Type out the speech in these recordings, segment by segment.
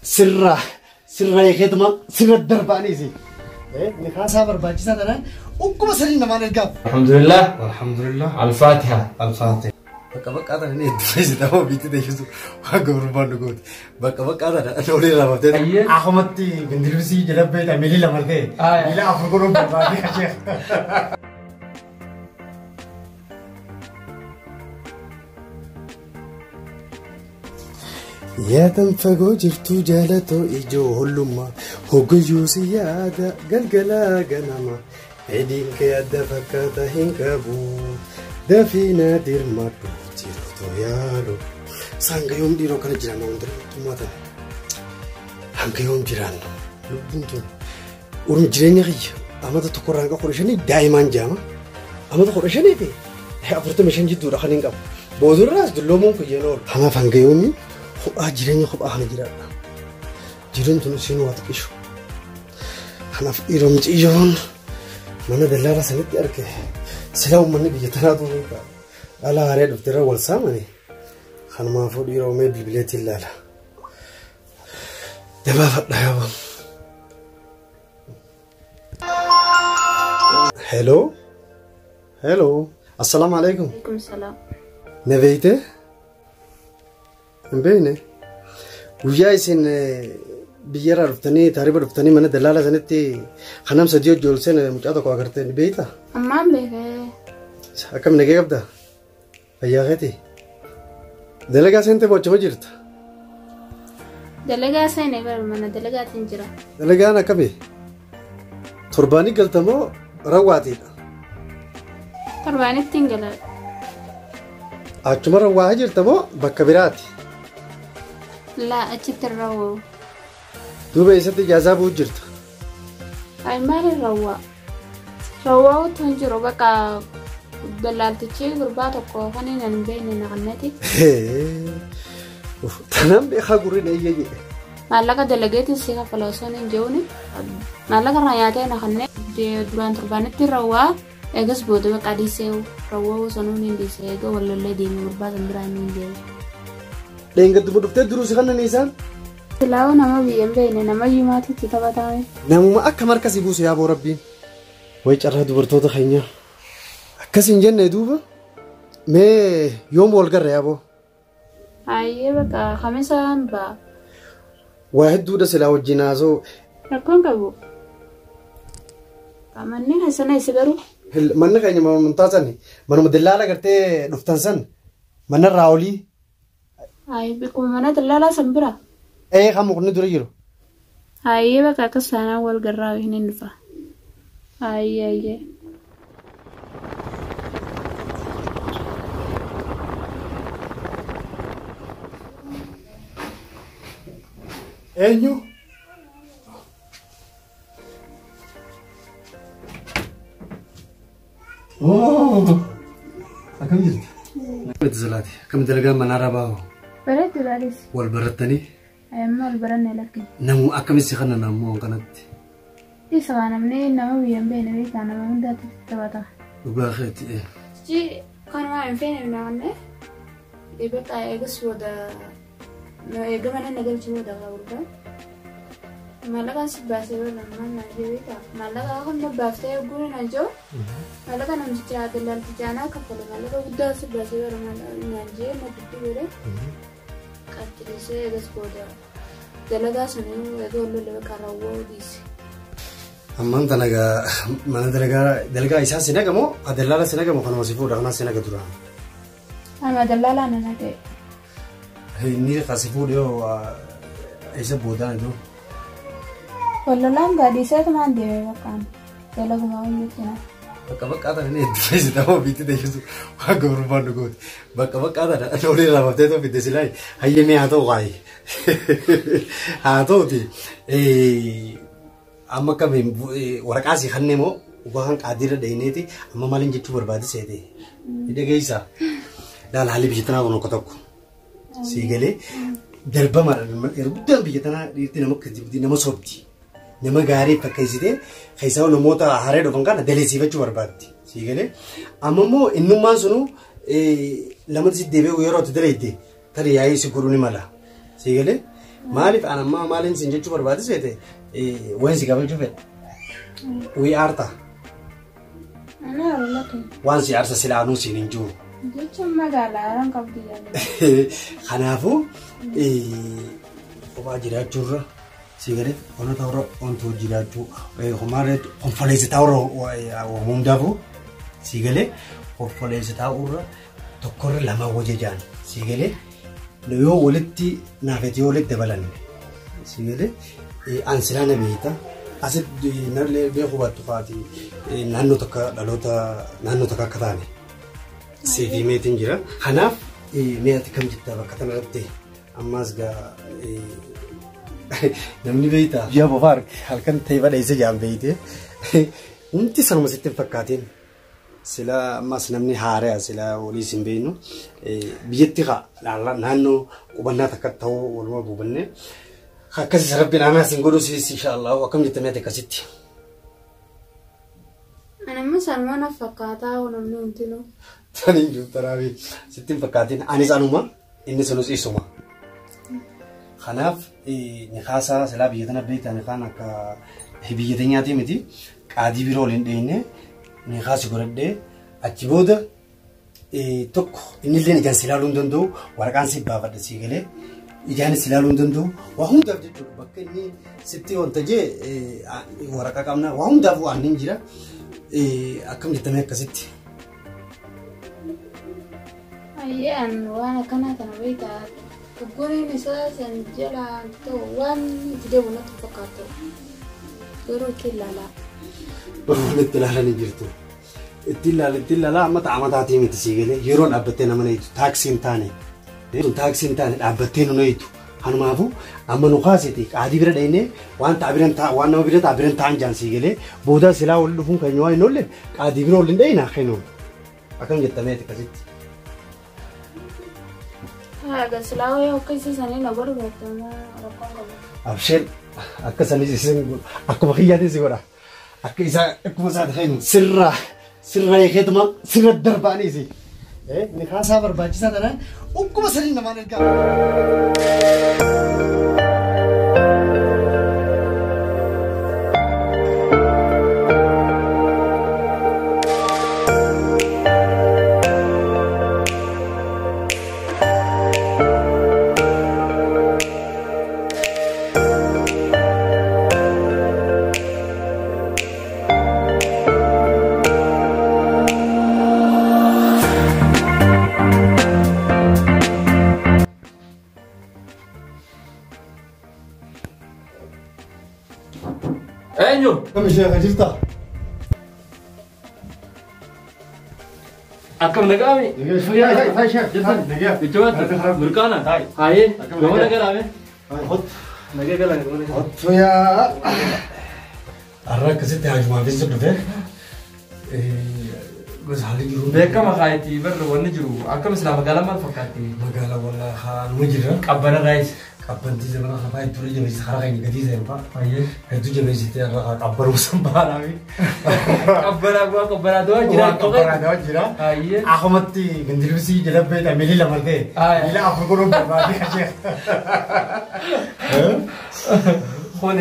Sirraa sirraa eegeetuma sirra darbaaniisi. Nikaasaa barbaachisaa taanaan ogguma sanii namaan ergaaf. Alhamdulillah. Alhamdulillah. Al-Fatiha. Alfaate. Bakka bakka tana inni hedduu fayyadamu ofiitti teessisu waan gabrummaan dhugooti. Bakka bakka tana olii raawwatee. Ayyee. Ahumatti bindirbisii jala beektaa miilli lama ta'e. Aye. Miila afur godhuun barbaadee kashee. Yaadan fagoo jirtu jaalatoo ijoollummaa hoggayyuu si yaada galgalaa ganama fedhiin kee adda fakkaata hin qabu dafiina dirmadhu jirtu yaalu. Hanga yoom dhiiroo kana jiraanna wanta mootummaa tana hanga yoom jiraanna lubbuun tun urum jireenya kiyya amata tokkorraa hanga 15 daa'imaan jaama amata 15 fi 45 jidduudha kan hin qabu boodurraas dulloomuun kiyyeen oolu. Kanaaf hanga yoomii kophaa jireenya kophaa kana jiraadha. Jiruun tun isiin waa xiqqishu. Kanaaf dhiiroo miciyyoon mana dallaala sanitti arge silaa uummanni biyya tanaatu beekaa. Dhala haaree dhufteerra wal saamani. Kanumaafuu dhiiroo mee bilbileetiin ilaala. Dabaafadha yaaba. Hello. Hello. Assalaamu alaikum. Alaikum salaam. Na beeytee? Hin beekne. Guyyaa isin biyyarraa dhuftanii taariba dhuftanii mana dallaala sanitti kanam sadii hojii ol mucaa tokko agartee ni beektaa? Ammaan beekee. Akkam nagee qabda? Fayyaa keeti? Dalagaa seentee bochama jirta? Dalagaa seenee bara mana dalagaatiin jira. Dalagaan akkami? Torbaanii galtamoo rawwaatiidha? Torbaanitti hin gala. Achuma rawwaa jirta moo bakka biraati? Laa achitti hin rawwa'u. Duuba eessatti ijaazaa bu'u jirta? Ay maali rawwaa? Rawwaa'utu hin jiru bakka dallaaltichi gurbaa tokko kan inni hin beekne naqannati. Tanaan beekaa gurri na iyya jedhe. Maallaqa dalageetiin si kaffala osoo hin jehuuni. Maallaqa irraa nyaatee naqannee duraan torbaanitti rawwaa eegas booda bakka dhiisee rawwaa osoo hin dhiisee eega wallollee deemee gurbaa san biraa inni hin deemu. Dheengadduma dhuftee duruu si kanneen isaan? Silaa'uu nama biyya hin beekne nama yumaatitti taphatame. Namuma akka marka si buuse yaaboo rabbiin. Way carraa dubartoota keenyaa. Akkas hin jenne duuba mee yoom wal garra yaaboo? Ayyee bakka kamisaan ba'a. Waa hedduudha silaa wajjin haasa'u. Rakkoon qabu. Manni keessan eessa garuu? Manni keenya manumtaa sani manuma dallaala gartee dhuftan san mana irraa olii. Ayi bikkuma mana dallaalaa san bira. Ee kan mukni dura jiru. Ayyee bakka akkas taanaan wal garraa hin dhufa. Ayyee ayyee. Eenyu? Oo! Akkam jirta? Itti salaati. Akkam dalagaan manaarraa baa'u? Bareedu laalis. Wal barattanii? Amma wal baranne lakkin. Namu akkamitti si kana nammoo kanatti? Isa waa namni nama biyya hin beekne beekaa nama hundaatti taphata. Dhugaa keeti. Ji kanuma hin feene naqannee bakka eegas booda eega mana na galchi booda gurbaan. Maallaqaan si baasee booda maal naan jee beekaa maallaqa humna baaftee guuri naan jiru maallaqa namticha dallaalticha anaa kaffale maallaqa guddaa si baasee booda naan jee na dubbii godhe qaxxirisee eegas booda dalagaa sanuu eega wallolle bakka raawwoo dhiise. Ammaan tana egaa mana dalagaa dalagaa isaa si nagamoo dallaala si nagamoo kanuma si fuudha kanaa si naga duraan. Ama dallaalaa na naqee. Inni kan si fuudhe yoo isa boodaan iddoo. Wallolaan gaadhiiseetumaan deeme bakkaan dalaguma wayyuutti na. Bakka bakka tana inni hedduu fayyadamu ofiitti teessisu waan gabrummaan dhugooti. Bakka bakka tana olii raawwattee too fidde silaa hayyamee haa ta'u waayi. Haa ta'uti amma akkamiin waraqaa si kannee moo waan qaadiirra dhahineeti amma maaliin jechuu barbaade seete. Hidha geessaa. Laala haalli biyya tanaa kun tokko tokko. Sii galee darbamaadha. Yeroo guddaan biyya tanaa dhiirti nama kijibdi nama sobdi. Nama gaarii fakkeessitee keessaa namoota haree dhufan kana daleessiifachuu barbaaddi. Sii galee amma immoo innummaan sunu lamatti si deebi'u yeroo itti daleette tarii yaa'ii si godhuu ni mala. Sii galee Maaliif an ammaa maaliin siin jechuu barbaade seete wayin si gaafachuu fedha. Wii aarta. Ana arulatu. Waan si aarsa sila anuu siin hin jiru. Jechuun magaalaa haaraan qabdi yaadda. Kanaafuu kophaa jiraachuurra si galee ona ta'urra ontoo jiraachuu homaarra konfoleessa ta'urra hundaafuu si galee konfoleessa ta'urra tokkorra lama wajja jaan si galee yoo walitti naafet yoo walitti dabalan si galee an silaa na beekta asitti nallee beekuu baattu faati naannoo takka dhaloota naannoo takka akka taane siif himeetiin jira. Kanaaf mee ati kam jettaa bakka kanarratti ammas gaa namni beektaa. Ji'a bofa halkan ta'e badheessa jaan beeyte hundi sanuma sitti hin fakkaatiin. Sila ammas namni haaraa sila walii sin beeknu biyyatti naannoo qubannaa takka ta'uu walumaa buubanne akkasii rabbiin aanaa sin godhu siis inshaallah akkam jettamee ati akkasitti. Ani amma sanuma na fakkaataa namni hundinuu. Tani jiru taraabii sitti hin fakkaatiin anis anuma inni sunus isuma. Kanaaf nikaasaa silaa biyya tana beektaa nikaan akka biyya teenyaatii miti qaadii biroo waliin dheenye nikaasi godhadhee achi booda tokko innillee ijaan si ilaaluu hin danda'u waraqaan si baafadha si galee ijaan si ilaaluu hin danda'u waa hundaaf jechuudha bakka inni sitti wanta jee waraqaa qabna waa hundaaf waan hin jira akkam jettamee akkasitti. Ayyee an waan akkanaa kana beektaa Gurguriin isaa san jala ta'u waan itti deemu natti fakkaatu. Garuu itti ilaalaa. Waan itti ilaalanii jirtu. Itti ilaala itti ilaalaa amma ta'a mataatii miti sii galee yeroo dhaabbattee nama na hiitu taaksii hin taane. Taaksii hin taane dhaabbattee nu na hiitu. Kanumaafuu amma nu kaasiti qaadii bira dheenee waan ta'a bira ta'a waan nama bira ta'a bira ta'an jaan sii galee booda silaa wal dhufuun keenya waan hin oolle qaadii bira waliin dheenaa kennuun. Akkam jettamee akkasitti. Haa silaa yoo akka isa sanii na godhu beektamaa rakkoon qabu. Abshir akka sanis isin akkuma kiyyaatiin si godha. Akka isaa akkuma isaa ta'een sirra sirra eegeetuma sirra darbaanis. Nikaasaa barbaachisaa taanaan akkuma sanii namaan ergaa. Eenyu? Kam ishee akka jirta? Akkam nagaame? Mirqaana? Haayee gama nagalaame? Nagaa galame gama nagalaame. Hottu yaa. Har'a akkasitti haajumaafis dhufe. Gosa haalli jiru. Beekama haayitii barra wanni jiru akkam silaa magaalaa maal fakkaatti? Magaalaa wallaa haaluma jirra. Qabbana raayis. Qabbantii zamana hafaa hedduu jabeessite karaa keenya gatii seen fa'a. Haayee. Hedduu jabeessite irraa qabbanuu san baanaafi. Qabbanaa bu'aa qabbanaa dawaa jira. Waa qabbanaa dawaa jira. Haayee. Akkumatti gandilbisii jala beektaa miilli lama ta'e. Miila afur godhuun barbaadee kashee. Kun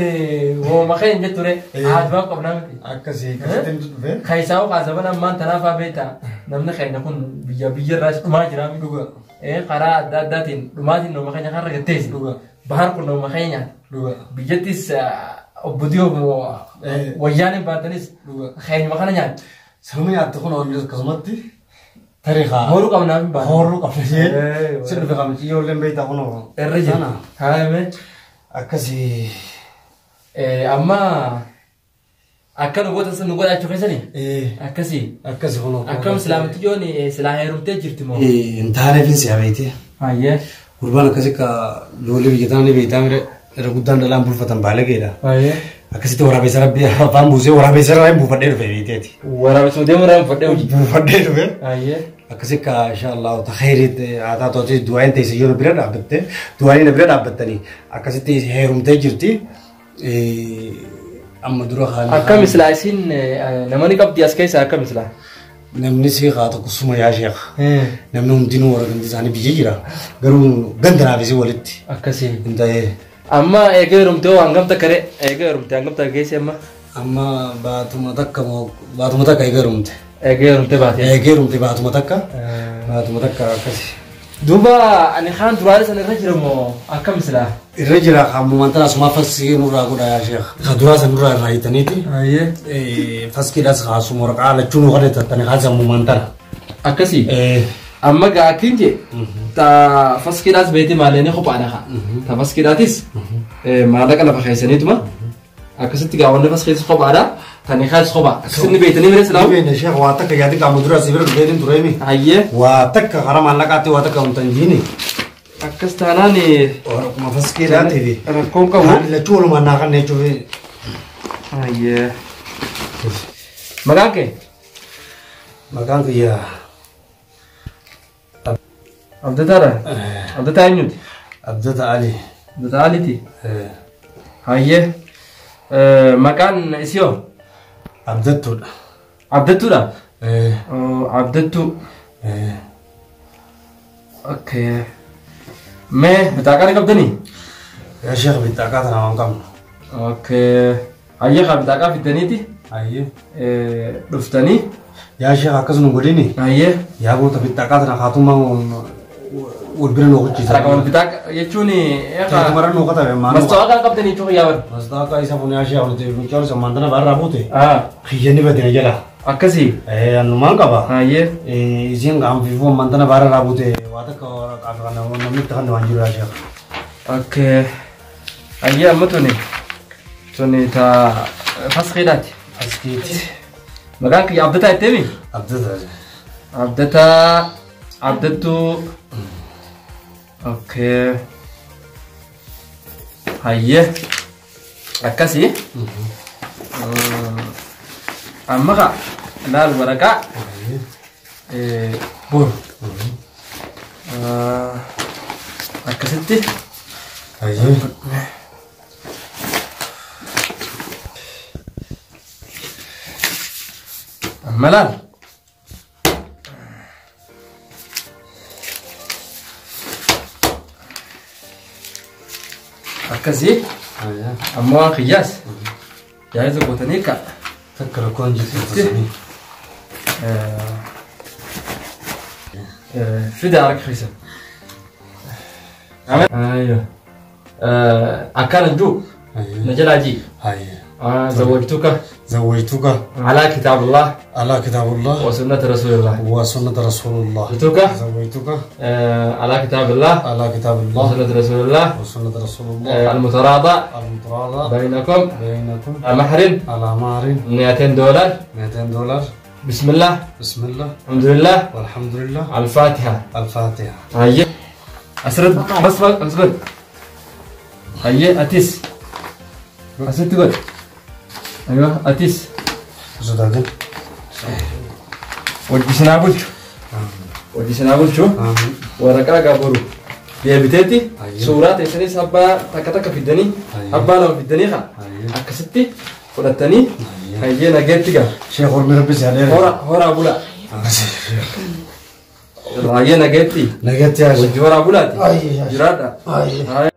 wooma keenya jetture aadaa qabnaa miti. Akkasii akkasitti nuti dhufe. Kaayisaa hoo zaman ammaan tanaaf haa beektaa namni keenya kun biyya biyyarraa dhumaa jira Dhuga. Karaa adda addaatiin dhumaatiin nama keenya kan argattees. Dhuga. Bahar kun nama keenya. Dhuga. Biyyattis obbo Diyoo wayyaaniin baatanis Dhuga. keenyuma kana nyaata. Sanuma nyaattu kun oolli akkasumatti tarii haa. Hooruu qabnaa hin baane. Hooruu qabna jee. Si dhufe qabna ijoolleen beektaa kun Irra jira. Haayame. Akkasii. Amma akka nu goota nu godhaachuu keessanii. Akkasii. Akkasii kun Akkam islaamti joon silaa heerumtee jirti moo? Hin taaneef si habeete. Hayyee. Gurbaan akkasii ka ijoollee biyya tanaa ni beektaa mire irra guddaan dhalaan bulfatan baalageedha. Hayyee. Akkasitti waraabessa rabbii afaan buusee waraabessa irraa hin buufadhee dhufe beekteeti. Waraabessuma deemuu irraa buufadhee hojii. Buufadhee dhufe. Hayyee. Akkasii ka inshaallah ta khayriitti haa taatu ati du'aan teesse yoo bira dhaabbatte du'aan na bira dhaabbattanii akkasitti heerumtee jirti. Amma dura haalli. Akkam islaa isin namani qabdi as keessa akkam islaa? Namni si haa tokko suma yaa sheekh. Namni hundinuu warra gandi isaanii biyya jira. Garuu ganda naafisii walitti. Akkasii. Hin ta'ee. Amma eega heerumtee hoo hangam takka ree? Eega heerumtee hangam takka geesse amma? Amma baatuma takka moo baatuma takka eega heerumte. Eega heerumtee baatee. Eega heerumte baatuma takka. Baatuma takka akkasi. Duuba ani kaan duraalee sana irra jira moo akkam silaa? Irra jira hammumaan tana asumaa faskii nurraa godha yaa sheekh. Ka duraa san nurraa irraa hiitaniiti. Ayyee. Faskiidhaas kaasuma waraqaa lachuu nu kadhate tattani kaasa hammumaan tana. Akkasii. Amma gaa akkin jee ta faskiidhaas beeti maaleenii kophaadha kaa. Ta faskiidhaatis maallaqa lafa keessaniituma akkasitti gaa wanni faskiitis kophaadha tani kaas kophaa akkasitti ni beektanii bira silaa. Ni beekna sheekh waa takka yaadi qaama duraa si bira dhufeetiin tureemi. Ayyee. Waa takka karaa maallaqaatti waa takka wanta hin jiini. Akkas taanaan Waraquma faskiidhaatii fi. Rakkoon qabu. Kaan lachuu walumaan naa kan jechuuf. Ayyee. Maqaan kee? Maqaan kiyya. Abdataadha? Abdataa eenyuti? Abdata Ali. Abdataa Aliiti? Hayyee. Maqaan isii hoo? Abdattuudha. Abdattuudha? Abdattuu. Okay. Mee bitaaqaa ni qabdanii? Yaa sheekh bitaaqaa tana waan qabnu. Okay. Hayyee kaa bitaaqaa fiddaniiti? Hayyee. Dhuftanii? Yaa sheekh akkas nu godhini. Hayyee. Yaa goota bitaaqaa tana kaatummaa wal bira nu hojjechiisa. Rakkoo bitaaqaa jechuun Teetumarra nu qatabe maal. Mastaawaqaa qabdanii jechuun yaa bara. Mastaawaqaa isa kun yaa sheekh nuti mucaan isa maantana baarraa buute. Kiyyanni badina jala. Akkasii. Annumaan qaba. Hayyee. Isiin qaamfiifuu maantana baarraa buute waa takka waraqaa fi kana namni itti kan waan jiru yaa sheekh. Okay. Hayyee amma tuni ta faskiidhaati. Faskiiti. Maqaan kiyya Abdataa jetteemi? Abdataa. Abdataa Abdattuu. Okay. Hayyee. Akkasii. Amma kaa laal waraqaa boru. Akkasitti. Hayyee. Amma laal. Akkasii. Amma waan kiyyaas. Yaa'isa gootanii ka. Takka rakkoon jirtu. Fida harka keessa. Ayyo. Akkana jiru. Na jalaa jii. زوجتك زوجتك على كتاب الله على كتاب الله وسنة رسول الله وسنة رسول الله. زوجتك زوجتك على كتاب الله على كتاب الله وسنة رسول الله وسنة رسول الله. المتراضى المتراضى بينكم بينكم مهر على مهر $200 $200. بسم الله بسم الله الحمد لله والحمد لله. الفاتحة الفاتحة. هيا أسرد بس أصبر. هيا أتيس أسرد تقول أيوه أتيس زوداً. وجسنا بوجو وجسنا بوجو ورقة قابرو بيبتتي صورة تسني سبا تكتك في الدنيا أبا لو في الدنيا خا أكستي ورتني هيا نجتك شيخ ورمي ربي زعلان هورا هورا بولا هيا نجتي نجتي يا شيخ وجورا بولا جرادة هيا.